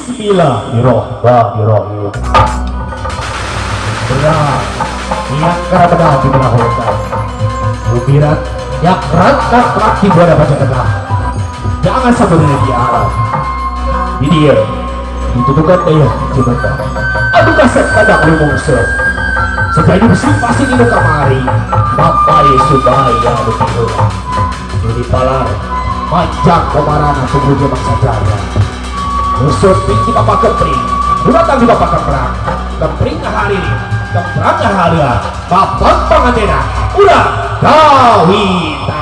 Bismillahirrahmanirrahim. Benar, yang karena di benar Rubirat yang rangka prakti buat baca tengah. Jangan sampai di alam. Ini dia ditutukan daya jembatan. Aduh kasep pada lumungse. Supaya ini pasti di kamari. Bapak supaya betul. Ini palar panjang komarana tunggu jemang sajarah. Usut di bapak kepring, datang di bapak keprang, kepring hari ini, keprang hari ini, bapak pangantena, udah kawitan.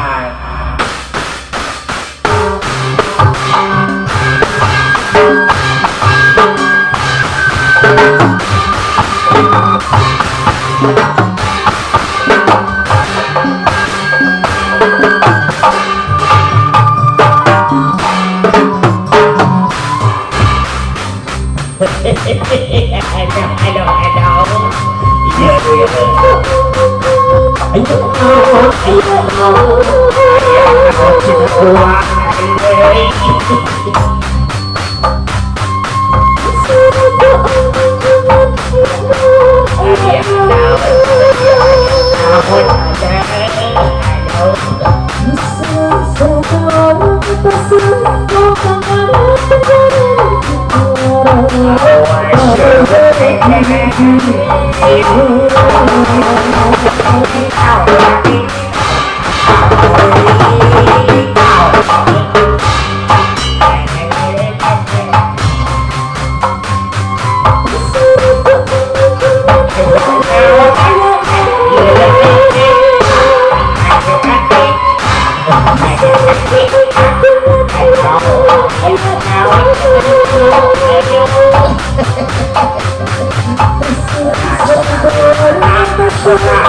Sudah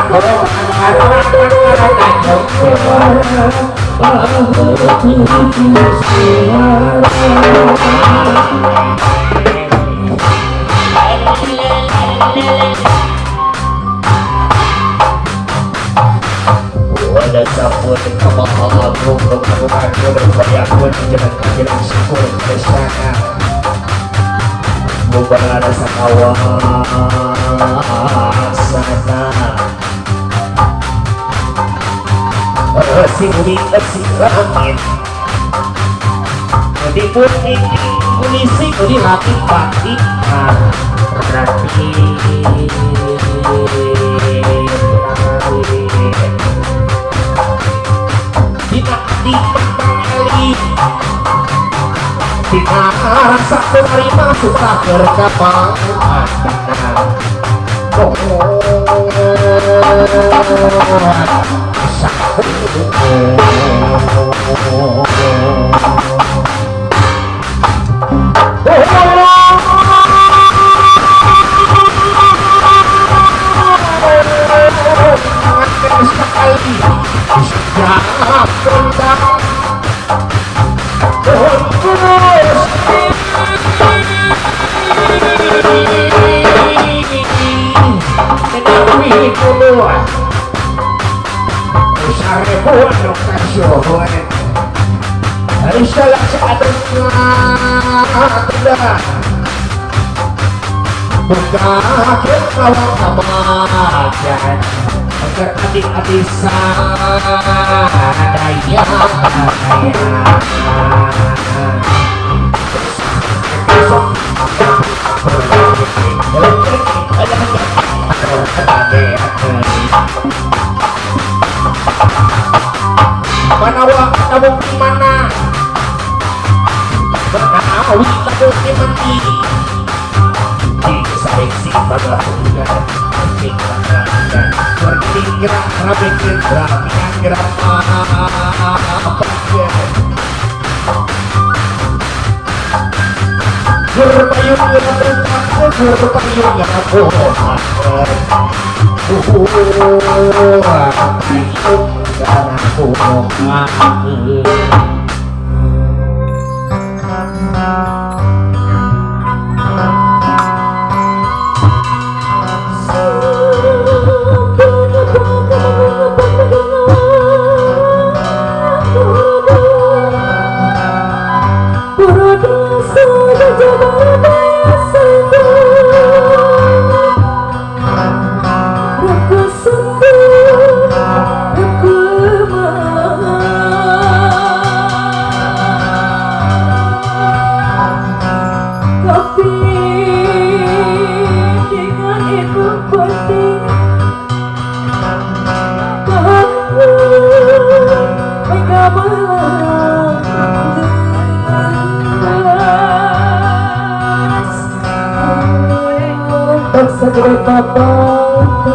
Rentak segede papatah,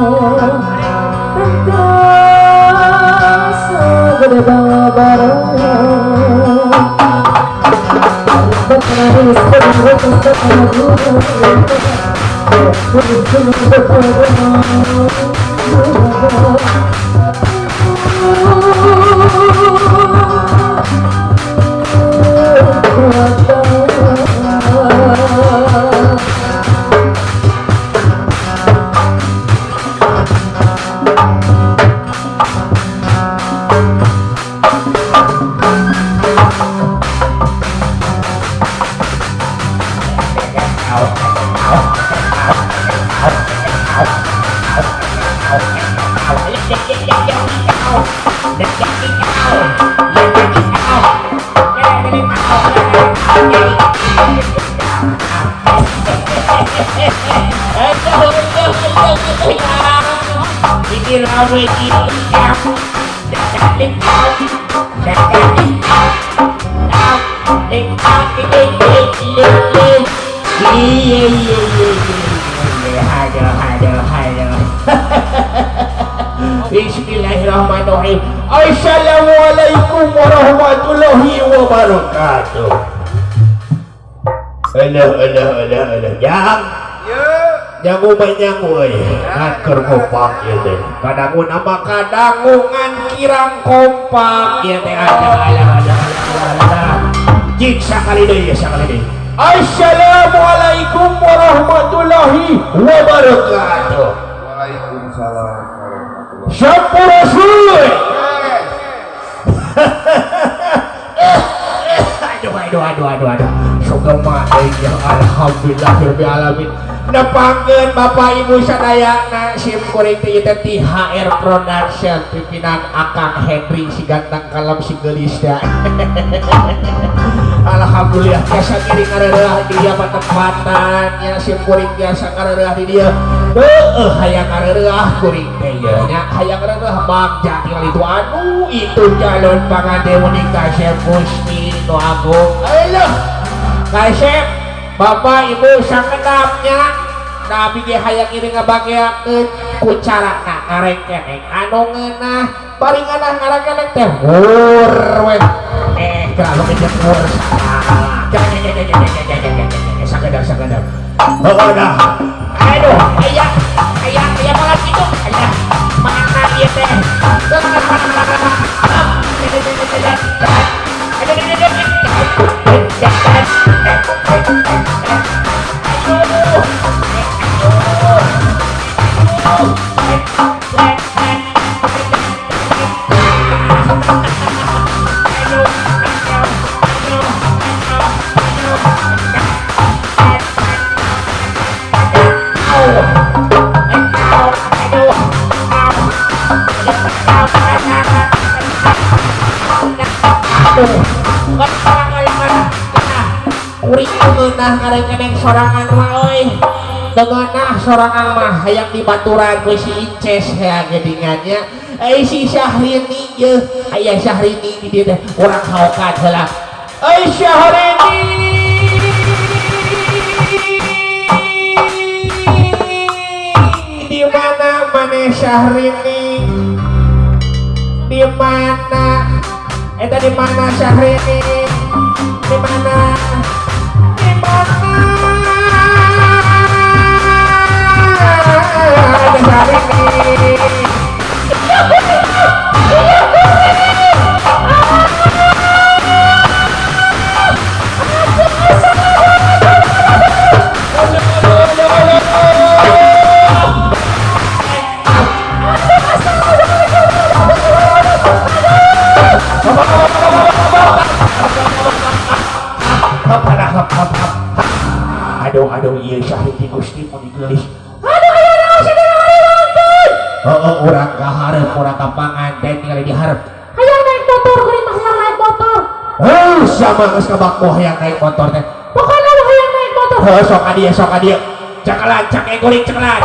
rentak segede babarang. Bismillahirrahmanirrahim. Assalamualaikum warahmatullahi wabarakatuh. Alah alah alah alah. Jang. Nyangu banyak euy. Ngaker kompak ieu teh. Kadangu nama kadangungan kirang kompak ieu teh. Alah alah alah alah. Jik sakali deui sakali deui. Assalamualaikum warahmatullahi wabarakatuh. Waalaikumsalam warahmatullahi. Sampurasun. Aduh aduh aduh aduh aduh. Sugema euy ya alhamdulillahirabbil alamin. Nepangkeun Bapak Ibu sadayana sim kuring teh ieu teh THR Production pimpinan Akang Henry si ganteng kalem si geulis da. Alhamdulillah biasa ngiring ngareureuh di dieu patempatan nya sim kuring biasa ngareureuh di dieu. Heueuh hayang ngareureuh kuring teh ieu nya hayang ngareureuh bagja tinggal itu anu itu calon panganten menikah Syekh Gusti nu agung. Alah Kasep Bapak Ibu sakedapnya Nabi ge hayang ngiring ngabageakeun ku carana ngarengkenek anu ngeunah bari ngeunah ngarengkenek teh hur we kalau kejet hur salah sakedap sakedap heueuh dah aduh aya aya aya malah kitu aya mana ieu teh ngarengkeneng sorangan mah euy. Dengeunah sorangan mah hayang dibaturan ku si Inces hea geuningannya. Si Syahrini yeuh aya Syahrini di dieu teh urang haokan heula. Euy Syahrini di mana maneh Syahrini? Di mana? Eta di mana Syahrini? Di mana? Aduh aduh ieu Syahrini Gusti mun digeulis. Aduh ayo naon sadaya nonton. Heeh urang ka hareup urang ka panganten ningali di hareup. Hayang naik motor kuring mah hayang naik motor. Heuh sama geus kabakmo hayang naik motor teh. Pokona mah hayang naik motor. Heuh sok ka dieu sok ka dieu. Cakalan cak kuring cakalan.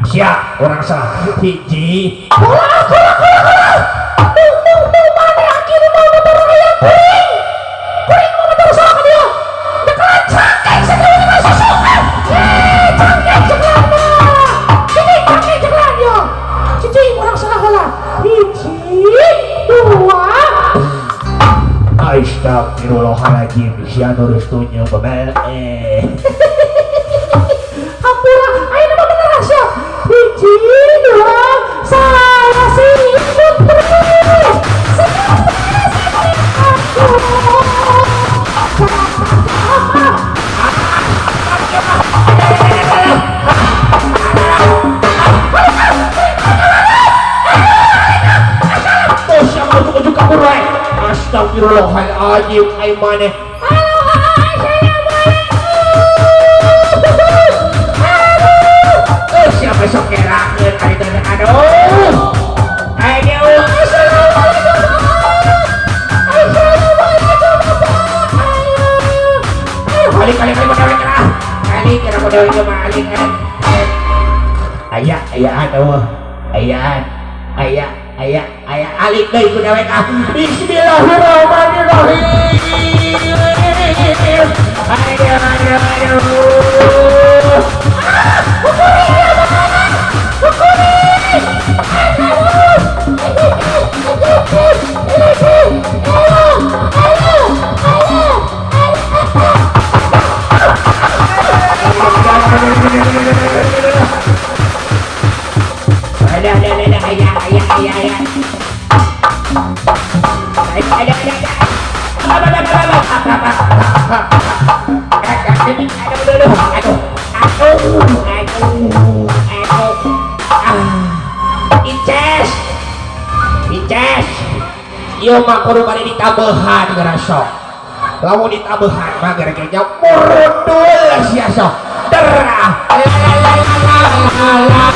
Siap urang salah hiji. Kurang kurang kurang kurang. Tuh tuh tuh mana akhirnya mau motor hayang kuring. Kuring mau motor sok ka dieu. Cakalan cakek segala susu. Cakek cakalan. sia nu restunya bebel eh. Hampura, ayeuna mah bener sia. Hiji, dua, salah si putri. Astagfirullahaladzim, ay maneh. Halo, assalamualaikum. Siapa sok ngerakeun ari teh aduh. Aduh, assalamualaikum. Assalamualaikum Bapak. Aduh, balik balik balik balik ah. Balik kira model ieu mah alik. Aya, ayaan eueuh. Ayaan. Aya, aya, aya alik deui ku dewek ah. Bismillahirrahmanirrahim. Aduh, aduh, aduh. Ah, kukuring ya Bapak. Kukuring. Aduh. Ayo, ayo, ayo, Ada, ada, ada, ayah, ayah, ayah, ayah. Ada, ada, ada. Aduh, aduh, aduh, aduh. Ices, Ices. Ieu mah kudu bade ditabehan geura sok. Lamun ditabehan mah gara-gara murundul sia sok. Derah. La la la la la la.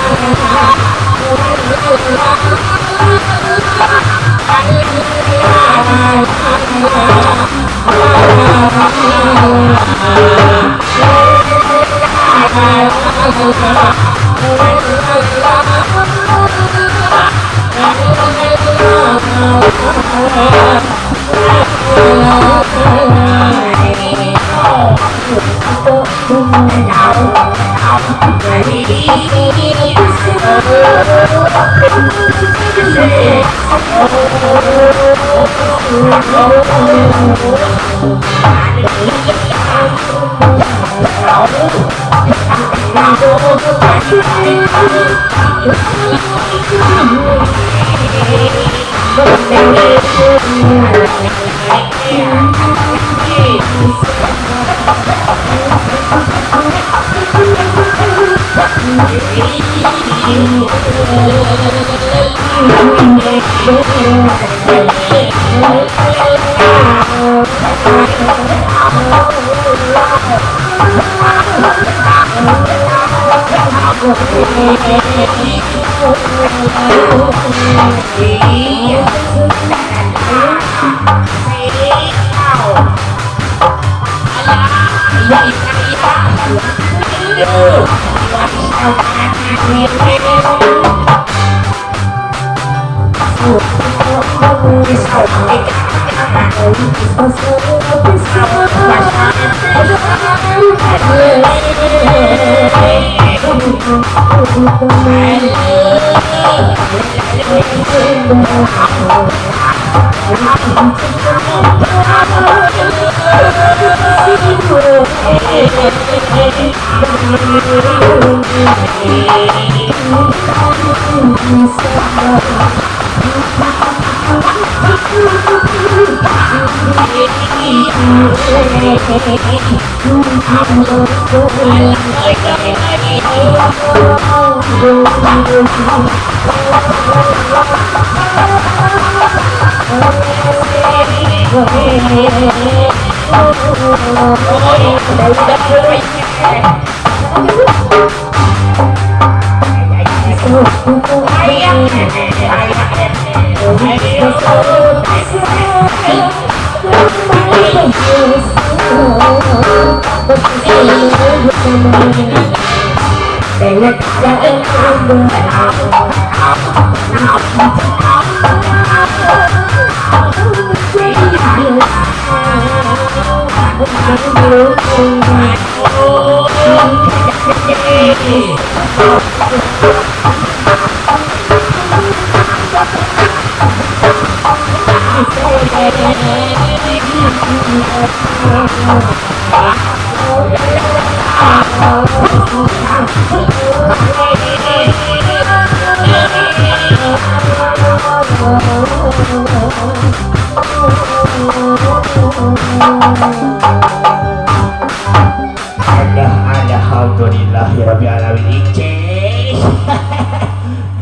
Alhamdulillahirabbil alamin.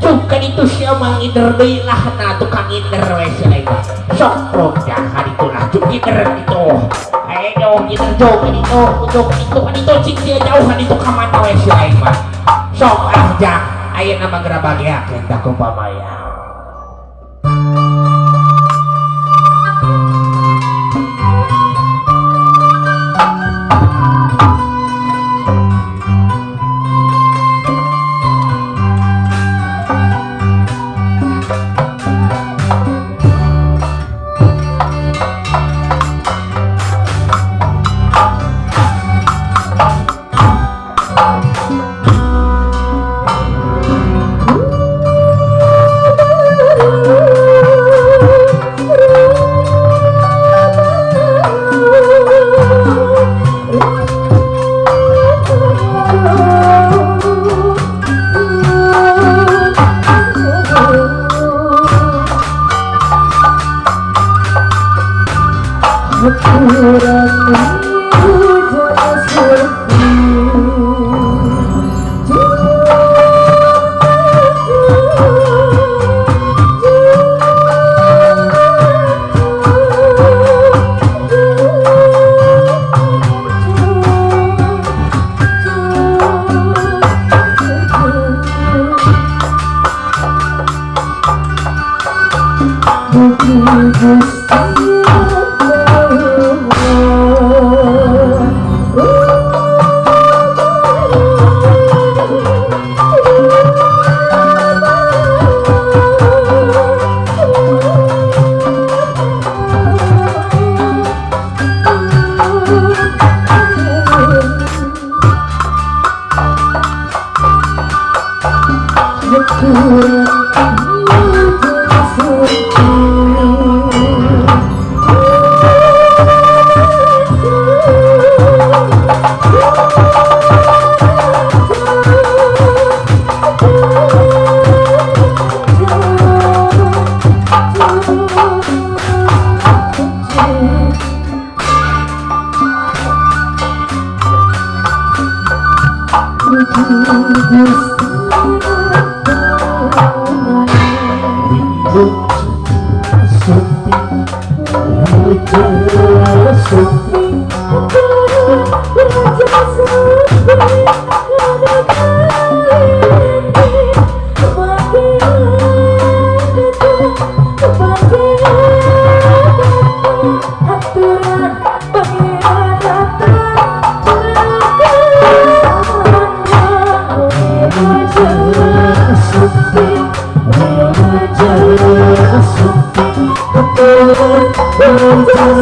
Bukan itu siapa ngider deui lah na tukang ngider we si aing. Sok rok jahat itulah juk ngider itu. Ayo ngider jauh itu, untuk itu kan itu cing dia jauhan itu ka mana we si aing mah. Sok ah jak ayeuna mah geura bageakeun tah ku pamaya.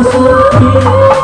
Supi.